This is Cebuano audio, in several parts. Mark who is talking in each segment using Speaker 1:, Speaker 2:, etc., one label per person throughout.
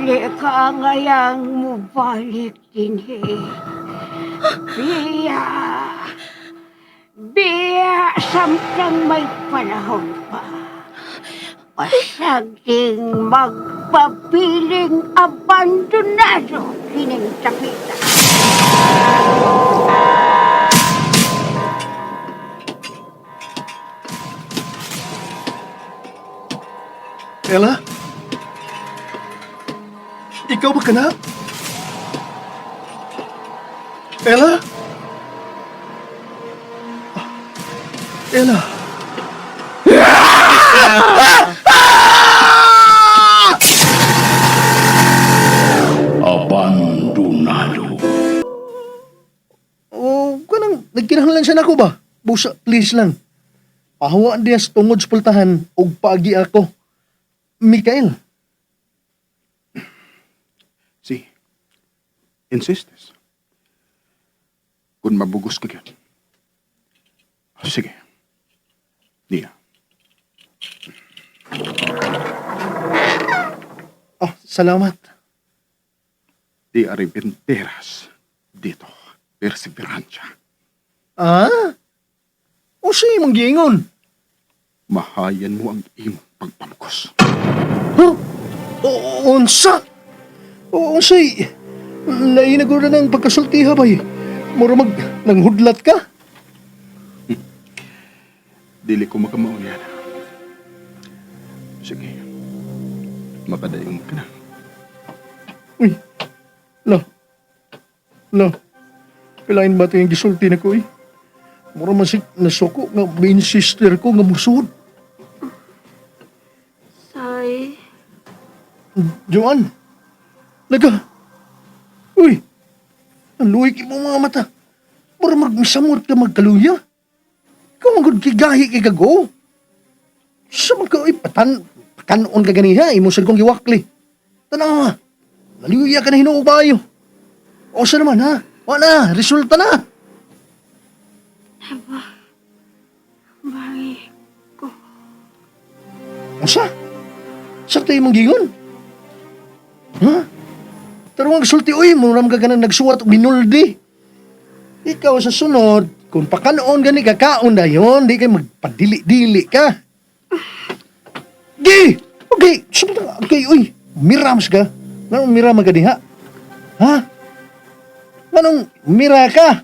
Speaker 1: Dili ka ngayang mubalik dinhi. Biya. Biya samtang may panahon pa. Pasaging magpapiling abandonado kining tapita.
Speaker 2: Ella? Ikaw ba ka na? Ella? Ah, Ella?
Speaker 3: Abandonado.
Speaker 2: Oh, kanang nagkinahanglan siya nako ba? Busa, please lang. Pahuwaan diya sa tungod sa pultahan og paagi ako. Mikael,
Speaker 3: Si, insistes. Kung mabugos ka yun. Sige. Niya.
Speaker 2: oh, salamat.
Speaker 3: Di arrepenteras dito. Perseverancia.
Speaker 2: Ah? O siya imong giingon?
Speaker 3: Mahayan mo ang imong pagpamukos.
Speaker 2: Huh? O, unsa? O, unsay? Lain na gud na ng pagkasultiha bay. Mura mag nanghudlat ka?
Speaker 3: Dili ko makamaon yan. Sige. Makadayon ka na.
Speaker 2: Uy. La. La. Kailangan ba ito yung gisulti na ko eh? Mura man si nasuko nga main sister ko nga musud.
Speaker 1: Say,
Speaker 2: Joan. Laga. Uy. Ang luwi mo mga mata. Mura magmisamot ka magkaluya. Ikaw ang good kigahi kay kago. Sa mga uy, patan, pakanon ka ganiha, imo sad kong giwakli. Tanaw ha. Naluya ka na hinuo bayo. O sa naman ha? Wala, resulta na.
Speaker 1: balik ko.
Speaker 2: Unsa? Sa tayo mong gingon? Ha? Tarong ang sulti, uy, muram ka ganang nagsuwat og minuldi. Ikaw sa sunod, kung pakanoon gani ka, kaon na yun, di kay magpadili-dili ka. Gi! Okay, sumta, okay, uy, mirams ka. Nganong mira man ka diha? Ha? Nganong mira ka?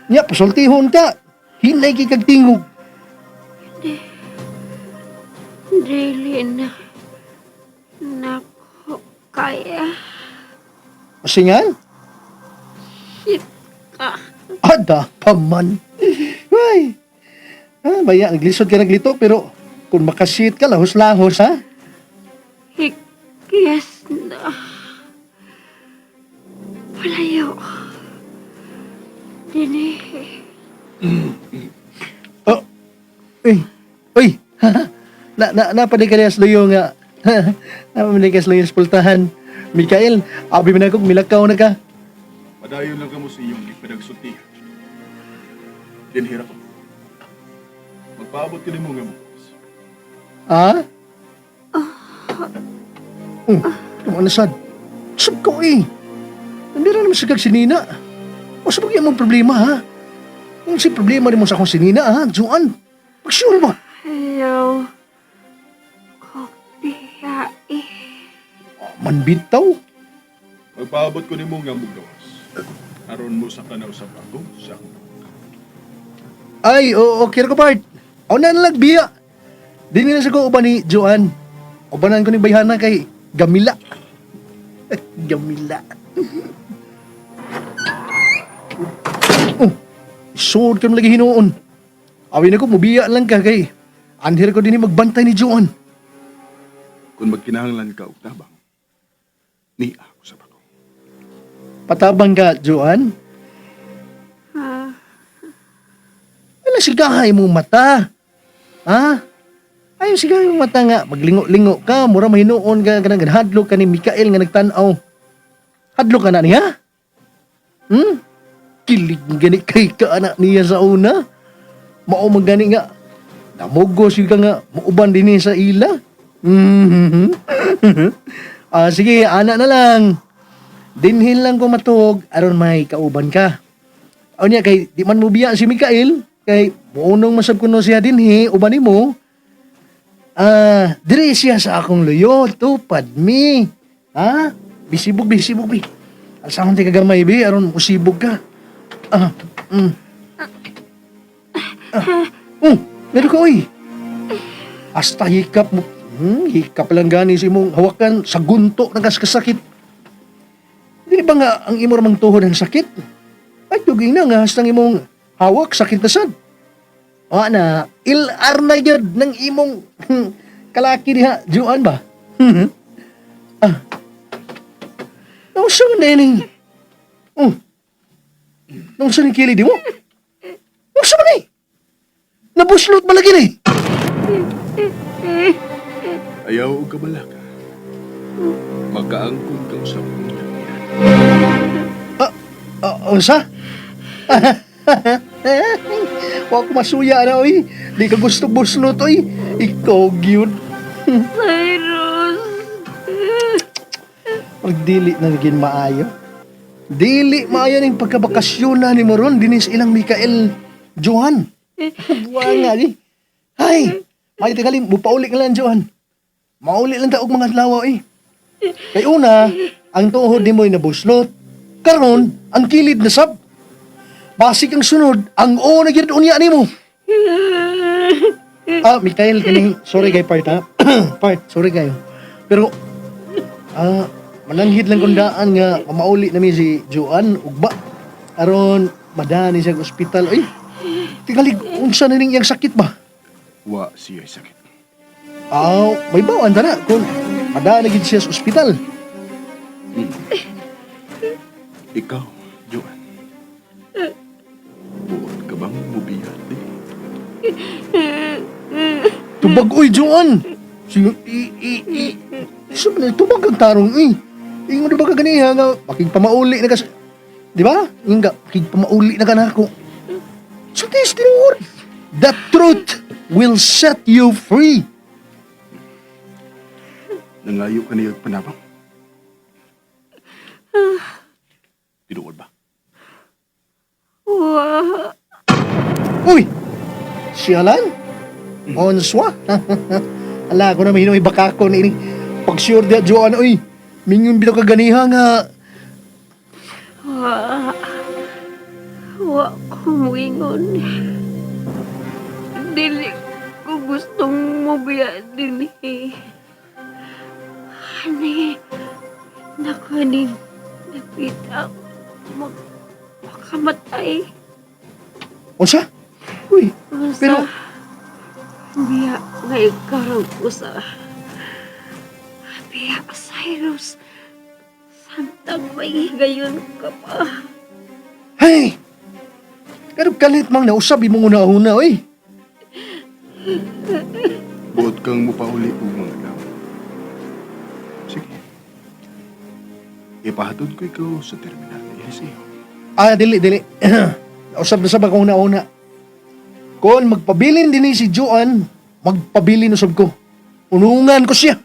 Speaker 2: Nya, pasultihon ka. Hinay kay kag tingog.
Speaker 1: Dili na. Nako, kaya.
Speaker 2: Masingan?
Speaker 1: Shit ka.
Speaker 2: Ada pa man. Ay. Ah, baya, naglisod ka naglito, pero kung makasit ka, lahos-lahos, ha?
Speaker 1: Hikiyas na. Palayo. Dini.
Speaker 2: Oh. Uy. Uy. na, na, napaday ka niya sa luyo nga. Napaday ka sa luyo sa pultahan. Mikael, abi mo na kong milakaw na ka.
Speaker 3: Padayon lang kamo sa iyong gipadagsultihan. Dinhira ko. Magpaabot ka nimo nga mugos.
Speaker 2: Ha? Oh, tumaan na sad. Sab ko eh. Hindi na naman sa kag sinina. O sa bagay mong problema ha? Kung si problema ni mo sa akong sinina ha, Juan. Pag-sure ba?
Speaker 1: Hello. Kopiya eh.
Speaker 2: Manbitaw.
Speaker 3: Magpaabot ko nimo nga muggawas. Aron mo sa kanaw sa bago sa akong
Speaker 2: Ay, oo, okay ko part. O na lang biya. Di nila sa ko uban ni Joan. Ubanan ko ni Bayhana kay Gamila. Gamila. Oh, isuod ka mo lagi hinuon. Awin ako, mubiya lang ka kay. Anhir ko din magbantay ni Joan.
Speaker 3: Kung magkinahanglan ka og tabang, ni ako sa bako.
Speaker 2: Patabang ka, Joan.
Speaker 1: Ah,
Speaker 2: Wala sigahay mo mata. Ha? Ayaw sigahay mo mata nga. Maglingo-lingo ka, mura mahinuon ka, kanang hadlok ka ni Mikael nga nagtan-aw. Hadlok ka na niya? Hmm? Kilig gani kay ka anak niya sa una. Mao man gani nga. Namugos yun ka nga, muuban din niya sa ila. Mhm. Ah, sige, ana na lang. Dinhin lang ko matuog aron may kauban ka. O niya kay di man mo biya si Mikael kay muunong masab kuno siya dinhi uban nimo. Ah, diri siya sa akong luyo, tupad mi. Ha? Bisibog, bisibog bi. Alsahon ti kagamay bi aron musibog ka. Ah, mm. Ah, oh, meron ka oy. Hasta hikap mo. Hikap lang gani si imong hawakan sa gunto ng kasakit. Di ba nga ang imo ramang tuhod ang sakit? Ay, tuging na nga hasta ang imong hawak sakit na sad. O na, LR na yun ng imong kalaki diha, Juan ba? Ah. Nausa man na yun eh. Oh. Nausa ni kili di mo? Nausa man eh. Nabuslot ba lagi ni?
Speaker 3: Ayaw og kabalaka. Makaangkon ka usab niya.
Speaker 2: Ah, unsa? Wa ko masuya na oy. Di ka gusto buslot oy. Ikaw gyud.
Speaker 1: Cyrus.
Speaker 2: Pagdili na naging maayo. Dili maayo ning pagkabakasyon na ni Moron dinis ilang Mikael Johan. Buwan nga di. Hay, may tigali mupauli ka lang Johan. Mauli lang ta og mga adlaw eh. Kay una, ang tuhod nimo'y nabuslot. Karon, ang kilid na sab. Basig ang sunod, ang o na gyud unya nimo. Ah, Mikael, kining sorry kay part ha. Part, sorry kayo. Pero ah, mananghid lang kung daan nga mauli nami si Joan ugba. Aron madani siya sa ospital. Ay, tingali unsa na ning iyang sakit ba?
Speaker 3: Wa siya sakit.
Speaker 2: Aw, may bawaan ta na kung madani gid siya sa ospital.
Speaker 3: Ikaw, Joan. Buot ka bang mubiyat din?
Speaker 2: Tubag oy Joan. Si i i i. Sa man tubag ang tarong eh. Ingon di ba ka ganiha nga makigpamauli na ka sa- Di ba? Ingon ka makigpamauli na ka nako. So this tinuod. The truth will set you free.
Speaker 3: Nangayo ka niya panabang? Tinuod ba?
Speaker 1: Wa.
Speaker 2: Uy! Siya lang? Onswa? Ala, ko na may hinuy baka ko ni ini. Pag sure dia, Joan, uy. Mingon bitaw ka ganiha nga.
Speaker 1: Wa. Wa ko muingon. Dili ko gustong mubiya dinhi. Ani, nakaning nakita mag makamatay.
Speaker 2: Unsa? Uy,
Speaker 1: Basta,
Speaker 2: Pero-
Speaker 1: biya nga ikarang ko sa biya Cyrus. Samtang may higayon ka pa.
Speaker 2: hey! Pero kalit mang nausab imong una-una, uy.
Speaker 3: Buot kang mupauli og mga adlaw. Sige. Ipahatod ko ikaw sa terminal Eliseo.
Speaker 2: Ah, dili, dili. Nausab na sab akong una-una. Kung magpabilin din ni si Joan, magpabilin usab ko. Unungan ko siya.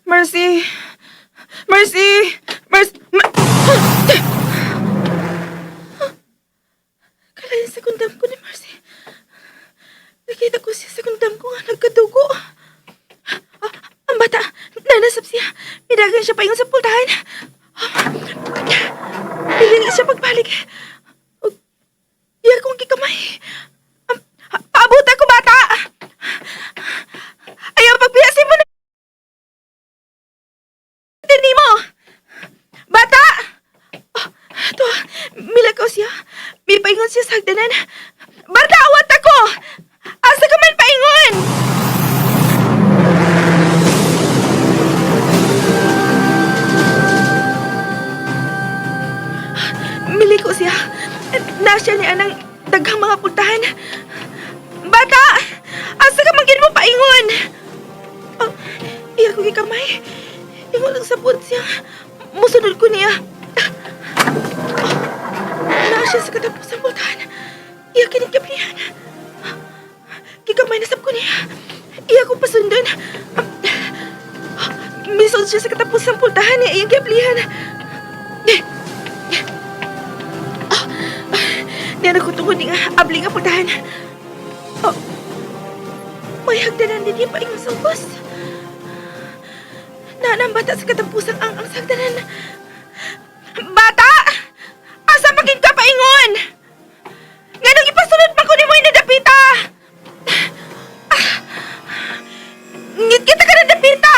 Speaker 4: Mercy! Mercy! Mercy! Ma- Kalain sa kundam ko ni Mercy. Nakita ko siya sa kundam ko nga nagkadugo. Ah, ang bata! Nanasap siya. Midagan siya paingon sa pultahan. Piling siya pagbalik. Ug- Iya kong gikamay. Paabot ako, bata! Ayaw pagpiyasin mo na Tinimo! Bata! Oh, to, milakaw siya. May paingon siya sa hagdanan. Bata, awat ako! Asa ka man paingon? Miliko siya. Na siya ni anang daghang mga pultahan. Bata! Asa ka man gid mo paingon? Oh, iya ko gikamay. Ingon lang sa siya. Musunod ko niya. Naa siya sa katapos ang pultahan. Iya kinikyaplihan. Gigamay na sab ko niya. Iya ko pasundon. Misod siya sa katapos ang pultahan niya. Iyang giaplihan. Niya na ko tungod nga abli nga pultahan. Oh, may hagdanan din niya paingon sa ubos. Naanang bata sa katapusan ang sagdanan. Bata! Asa maging ka paingon? Nganong ipasunod pa ko nimo inadapita? Ah! Ngit kita ka nadapita!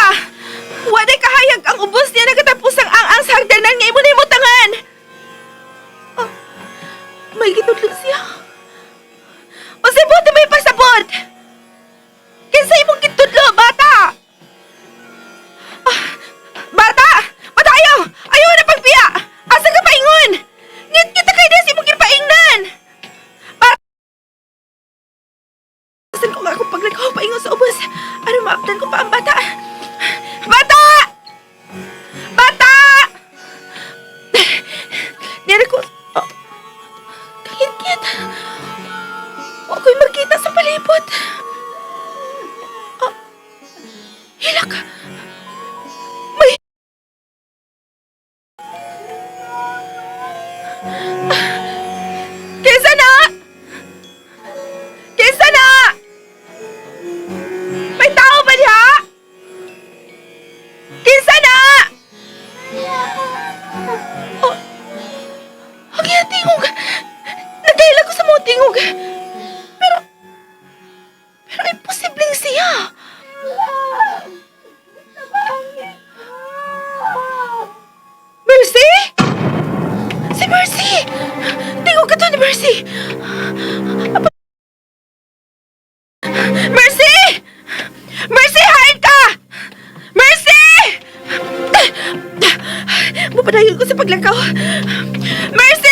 Speaker 4: Waday kahayag ang ubos niya nagkatapusang ang sagdanan nga imo na tangan. Ah, may gitudlo siya. O sa buot may pasabot! Kinsa imong gitudlo, bata? Ah, bata! Bata, ayaw! Ayaw na pagbiya! Asa ka paingon? Ngit kita kay des imong gipaingnan! Bata! Saan ko nga akong paglakaw paingon sa ubos? Ano maabdan ko pa ang bata? Bata! Bata! Nira ko... Oh, kangit-ngit. Wa ko'y makita sa palibot. Oh, hilak! May... Kinsa na? Kinsa na? May tao ba diha? Kinsa na? Oh, ang iyang tingog. Nagkaila ko sa mga tingog. Pero, pero imposibleng siya. Mercy? Si Mercy! Tingog ka to ni Mercy! Mercy! Mercy, hain ka! Mercy! Mapadayon ko sa paglakaw. Mercy!